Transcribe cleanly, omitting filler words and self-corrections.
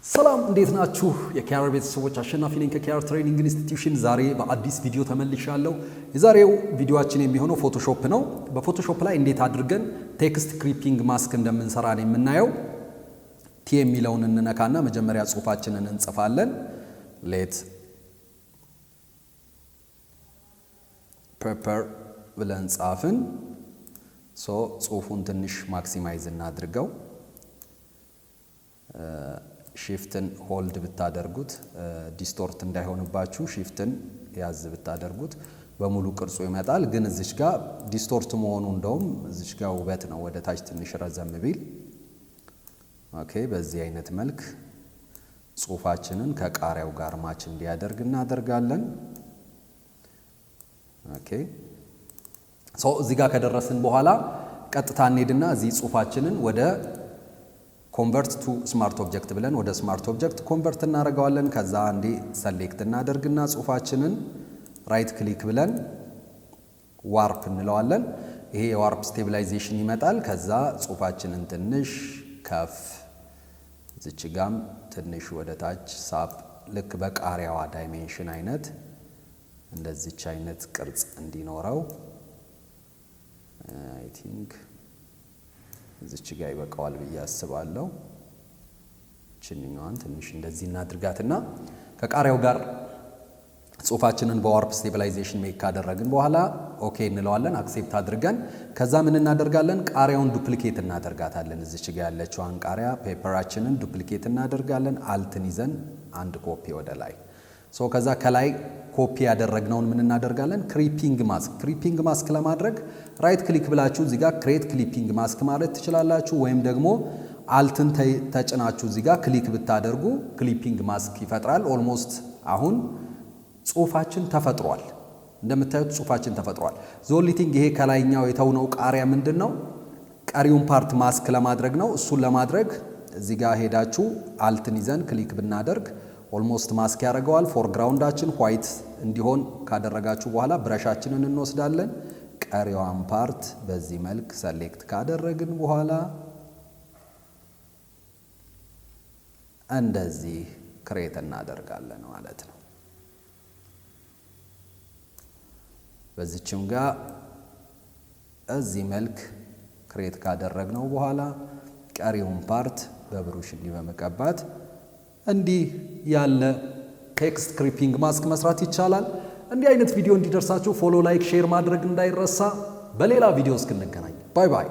ሰላም፣ እንዴት ናችሁ? የኪያር ቤተሰቦች፣ አሸናፊ ነኝ ከኪያር Training Institution። ዛሬ በአዲስ ቪዲዮ ተመልሻለሁ። የዛሬው ቪዲዮአችን የሚሆነው Photoshop ነው። በ Photoshop ላይ እንዴት አድርገን text clipping mask እንደምንሰራ ነው የምናየው። T የሚለውን እንነካና መጀመሪያ ጽሁፋችንን እንጽፋለን። Let pepper ብለን ጻፍን። So ጽሁፉን ትንሽ maximize እናድርገው። Shift ን hold ብታደርጉት distort እንዳይሆንባችሁ shift ን ያዝ ብታደርጉት በሙሉ ቅርጹ ይመጣል። ግን እዚች ጋር distort መሆኑ እንደውም እዚች ጋር ውበት ነው። ወደ ታች ትንሽ ረዘም ቢል okay። በዚህ አይነት መልክ ጽሁፋችንን ከቃሪያው ጋር match እንዲያደርግ እናደርጋለን። Okay, so እዚህ ጋር ከደረስን በኋላ ቀጥታ እንሄድና እዚህ ጽሁፋችንን ወደ convert to smart object ብለን ወደ smart object convert እናደርገዋለን። ከዛ አንዴ select እናደርግና ጽሁፋችንን right click ብለን warp እንለዋለን። ይሄ የ warp stabilization ይመጣል። ከዛ ጽሁፋችንን ትንሽ ከፍ፣ እዚች ጋም ትንሽ ወደ ታች ሳብ፣ ልክ በቃሪያዋ dimension አይነት እንደዚች አይነት ቅርጽ እንዲኖረው I think እዚች ጋ ይበቃዋል ብዬ አስባለሁ። ችንኛዋን ትንሽ እንደዚህ እናድርጋትና ከቃሪያው ጋር ጽሁፋችንን በ warp stabilization make ካደረግን በኋላ okay እንለዋለን። Accept አድርገን ከዛ ምን እናደርጋለን? ቃሪያውን duplicate እናደርጋታለን። እዚች ጋ ያለችዋን ቃሪያ pepper ኣችንን duplicate እናደርጋለን። Alt ን ይዘን አንድ ኮፒ ወደ ላይ። So ከዛ ከላይ ኮፒ ያደረግነውን ምን እናደርጋለን? Clipping mask። Clipping mask ለማድረግ right click ብላችሁ እዚህ ጋር create clipping mask ማለት ትችላላችሁ። ወይም ደግሞ Alt ን ተጭናችሁ እዚህ ጋር click ብታደርጉ clipping mask ይፈጥራል። Almost አሁን ጽሁፋችን ተፈጥሯል። እንደምታዩት ጽሁፋችን ተፈጥሯል። The only thing ይሄ ከላይኛው የተውነው ቃሪያ ምንድን ነው? ቀሪውን part mask ለማድረግ ነው። እሱን ለማድረግ እዚህ ጋር ሄዳችሁ Alt ን ይዘን click ብናደርግ almost mask ያደርገዋል። Foreground ኣችን white እንዲሆን ካደረጋችሁ በኋላ brush ኣችንን እንወስዳለን። ቀሪዋን part በዚህ መልክ select ካደረግን በኋላ እንደዚህ create እናደርጋለን ማለት ነው። በዚችም ጋር እዚህ መልክ create ካደረግነው በኋላ ቀሪውን part በ brush እንዲህ በመቀባት እንዲህ ያለ text clipping mask መስራት ይቻላል። እንዲህ አይነት ቪዲዮ እንዲደርሳችሁ follow፣ like፣ share ማድረግ እንዳይረሳ። በሌላ ቪዲዮ እስክንገናኝ bye bye።